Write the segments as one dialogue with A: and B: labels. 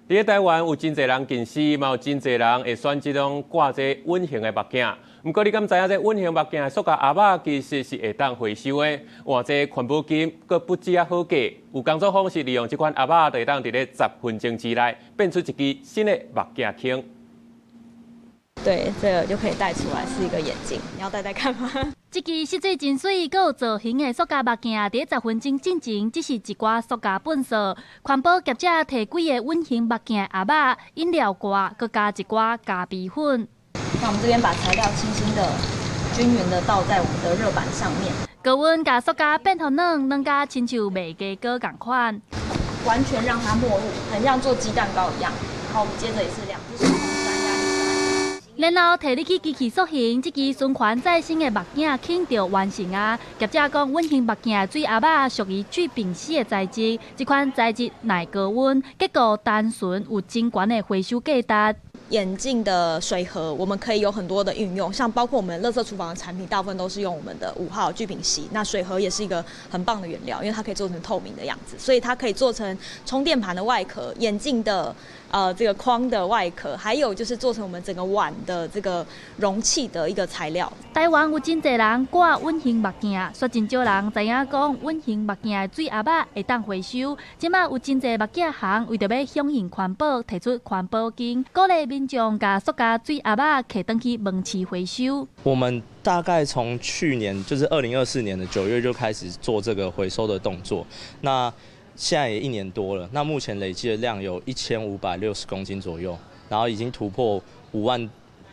A: 佇台灣有真濟人近視，嘛有真濟人會選這種掛這隱形的目鏡。毋過你敢知影這隱形目鏡的塑膠盒仔其實是會當回收的，換這環保金閣不止遐好價。有工作坊是利用這款盒仔，就會當佇咧10分鐘之內變出一支新的目鏡框。
B: 對，這個就可以戴出來是一個眼鏡，你要戴戴看嗎？
C: 這支設計真媠，閣有造型的塑膠目鏡，佇10分鐘進前只是一寡塑膠糞埽。環保業者提幾個隱形目鏡盒仔、飲料蓋，閣加一寡咖啡粉。
B: 那我們這邊把材料輕輕的、均勻的倒在我們的熱板上面。
C: 高溫共塑膠變予軟，軟甲親像麥雞糕仝款。
B: 完全讓它沒入，很像做雞蛋糕一樣。然後我們接著也是兩隻手。
C: 然後提入去機器塑形，這支循環再生的目鏡框就完成啊！業者講，隱形目鏡的水盒仔屬於聚丙烯的材質，這款材質耐高溫，結構單純，有真懸的回收價值。
B: 眼鏡的水盒，我們可以有很多的運用，像包括我們垃圾廚房的產品，大部分都是用我們的5號聚丙烯。那水盒也是一個很棒的原料，因為它可以做成透明的樣子，所以它可以做成充電盤的外殼、眼鏡的這個框的外殼，還有就是做成我們整個碗的這個容器的一個材料。
C: 台灣有真濟人掛隱形目鏡，卻真少人知影講隱形目鏡的水盒仔會當回收。這馬有真濟目鏡行為著欲響應環保，提出環保金，鼓勵民眾共塑膠水盒仔提轉去門市回收。
D: 我們大概從去年，就是2024年的9月就開始做這個回收的動作。那現在也一年多了，那目前累計的量有1560公斤左右，然後已經突破5萬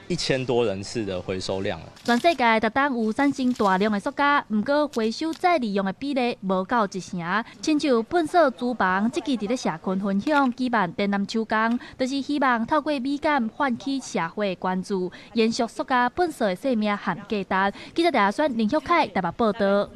D: 1000多人次的回收量了。
C: 全世界逐冬有產生大量的塑膠，毋過回收再利用的比例無夠一成。親像糞埽廚房，這支佇咧社群分享舉辦展覽手工，就是希望透過美感喚起社會關注，延續塑膠糞埽的生命和價值。記者陳亞選、林旭凱台北報導。